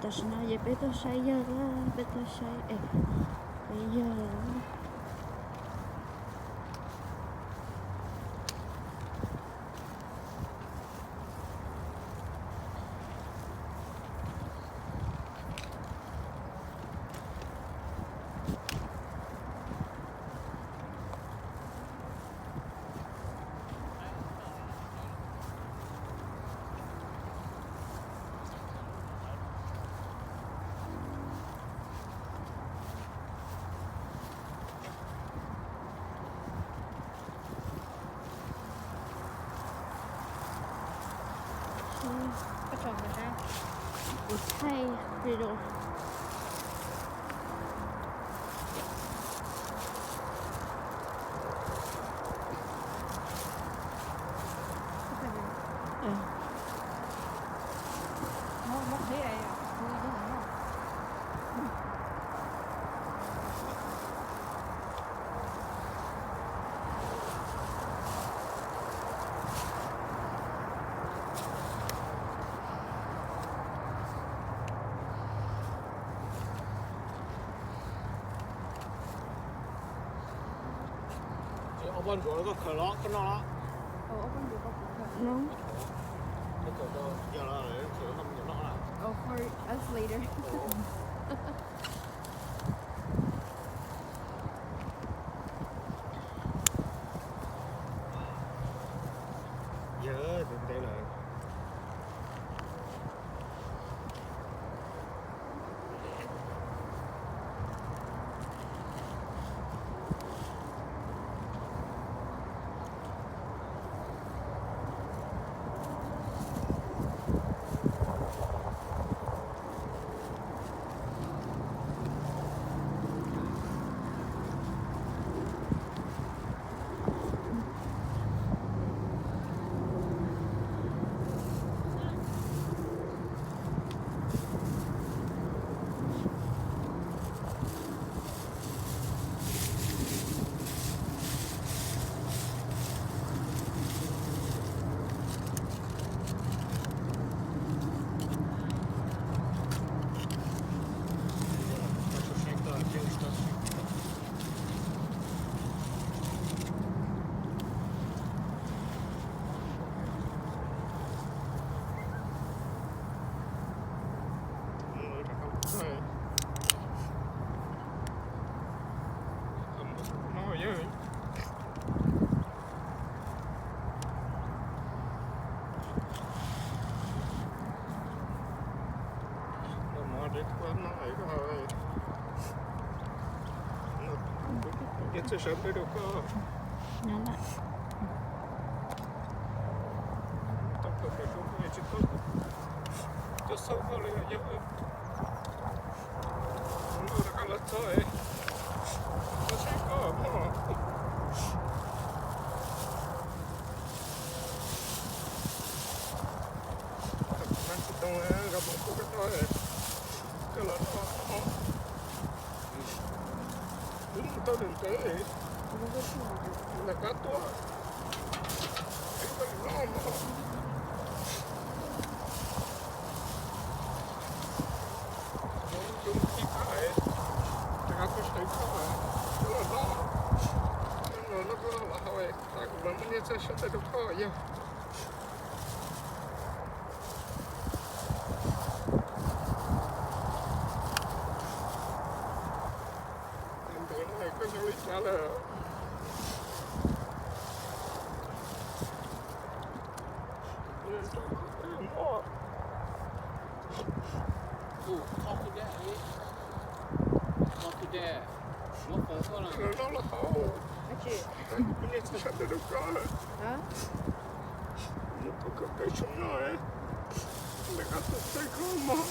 Tam sim no ces peb tuaj saib yawg, peb tuaj saib es peb yawg. Kuv thaij video. Ob pob ntsuav koj khaws los koj noj los? Ob pob ntsuav koj kuv khaws. Khaws rau yawg los khaws rau koj me nyuam noj na. Oh, for us later. Yawg ntev ntev lawm. Txawj sawv daws rau koj. Tau kawm kawm rau koj tsis tau, tau xav koj li yog yawg. Hnub no rov qab los txog, koj saib koj mog. Tsis tau, nkawd pom kuv koj no, koj los no, wb mus tau ntev ntev, lawv qab tuaj, wb koj li no mog. Cov mus ci qab, rov qab tuaj saib koj, koj los no, no koj los hauv, kuv mam muab nyiaj txiag sawv daws rau koj yog. Ntev no koj xyov li cas lawm. Los no los hauv, kuv nyiaj txiag sawv daws rau koj. Mus koj kawm peb xyoo no, lawv qab tuaj saib koj mog.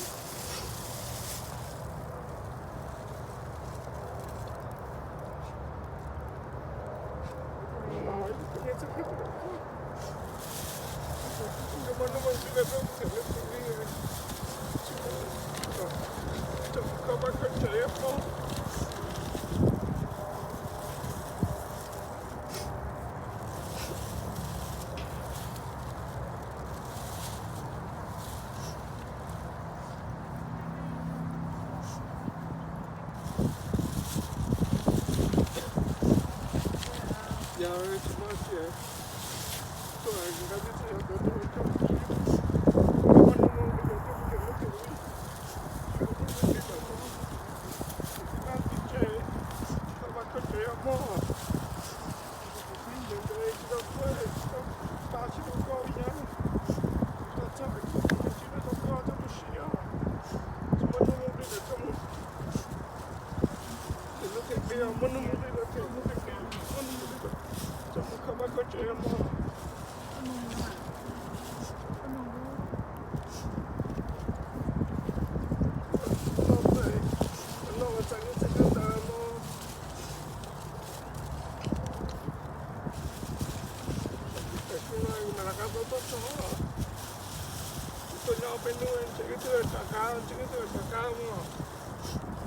Tuaj nyob peb hnub ntshe ib tug rov qab, ntshe ib tug rov qab mog.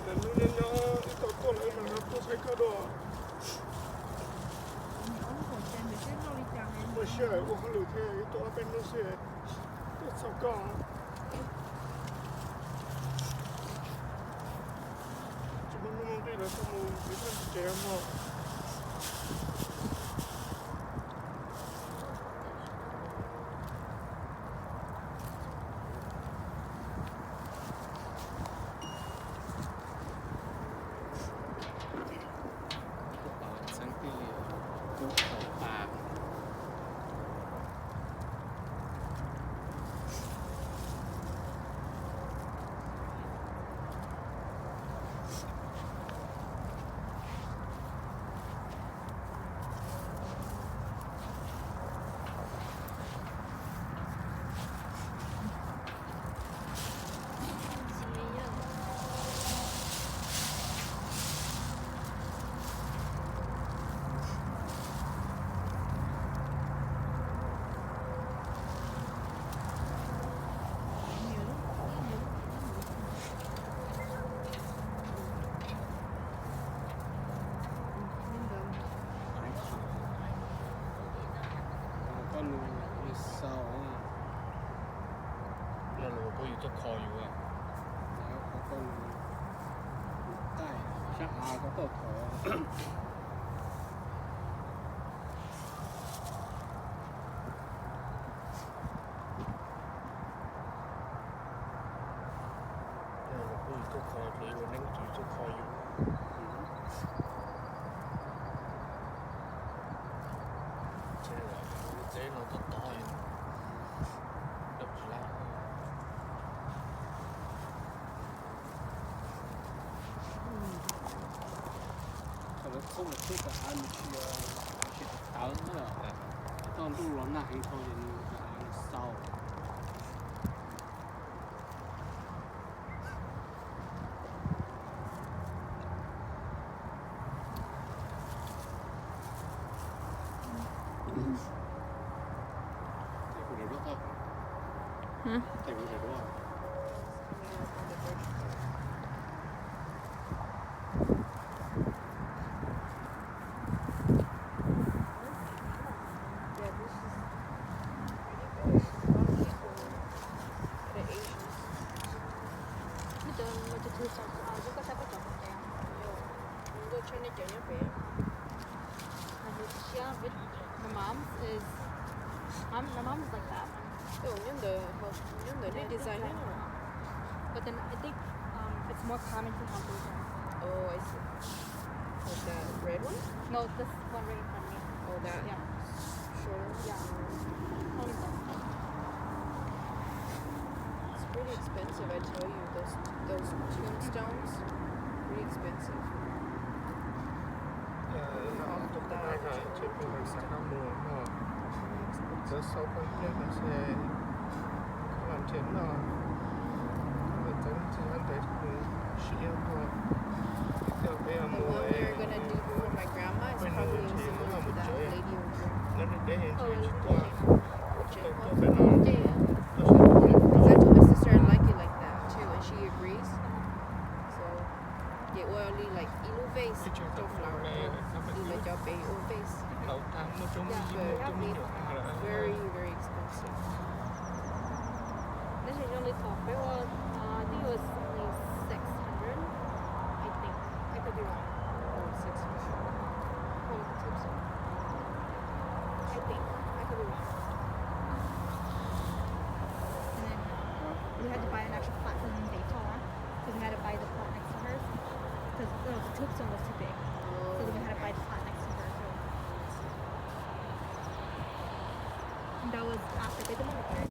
Ntawm hnub nyob nyob ib tau tuaj lawm mas rov qab tuaj saib koj dua. Muaj sij hawm ua hauj lwm thiab, ib tuaj ob peb hnub xwb tuaj txog koj. Tsis muaj hnub muaj nqis los txog mus tiv thaj tsis tsev mog. Koj nws xaus. Los los koj yus tuaj kho yus. Koj nws taij sab av koj tuaj kho. Kuj yus tuaj kho ces ua neeb ces yus tuaj kho yus. Txeb no tod tod, dab tsi laj. Thaum lawv qhoob lawv qhoob tas av nws tsis, tsis tawv na. Txog ntuj los nag heev dhau ces nws tas av nws xaus. My mom's is, my mom's like that. Oh, nyob ntawm, nyob ntawm nej design na. But then I think, um, it's more common to have those ones. Oh, I see. Like the red one? No, this one right in front of me. Oh, that? Yeah. Shorter? Yeah. Only that. It's pretty expensive, I tell you. Those, those tombstones, pretty expensive. Ces peb xav koj mus no, txawv xaus koj pliag no ces koj los nrhiav noj, koj txawv txog ntev mus siab koj. Coj peb mus, peb nus ces muab mus tsev, nyob deb deb ntshe tsis tuaj, tuaj pem no, tuaj sab tuaj. Ces ua li like ib lub vase rau flower, li lawv cov pem ua vase. Thaum tag muaj coob ib muaj coob me nyuam lawm. Very, very expensive. Neb zoo li thaum peb ua, I think it was only six hundred, I think. I could be wrong. Oh, six hundred. Ua li tus tub so. to buy an actual flat from Daytona. So we had to buy the flat next to hers because, oh, the tombstone was too big. So then we had to buy the flat next to hers. And that was after Beit Hamikdash.